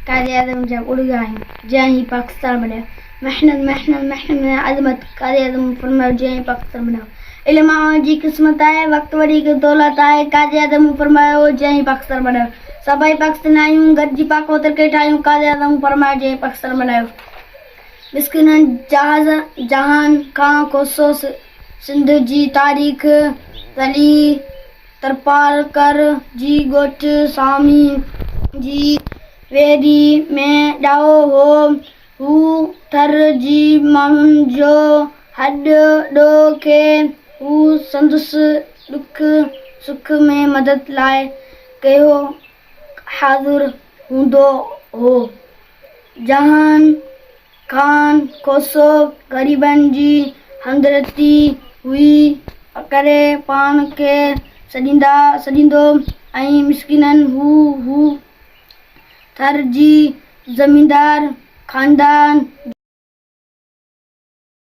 قائد اعظم جا اڙگا آهيون، جنهن هي پاڪستان بنايو. محنت محنت محنت ۾ عظمت، قائد اعظم فرمايو جنهن هي پاڪستان بنايو. علم اوهان جي قسمت آهي، وقت وڏي دولت آهي، قائد اعظم فرمايو جنهن هي پاڪستان بنايو. سڀئي پاڪستاني آهيون، گڏجي پاڪ وطن کي ٺاهيون، قائد اعظم فرمايو جنهن هي پاڪستان بنايو. مسڪينن جهاز جهان کان کوسو سنڌ جي تاريخ تلي ترپارڪر جي ڳوٺ سامي جي ويري ۾ ڄائو هو. هو ٿر جي ماڻهن جو هڏ ڏوکي هو. سندس ڏک سک ۾ مدد لاء ڪيو حاضر هوندو هو. جهان خان کوسو غريبن جي همدردي هئي ڪري پاڻ کي سڏيندا سڏيندو ۽ مسڪينن هو هو ٿر جي زميندار خاندان.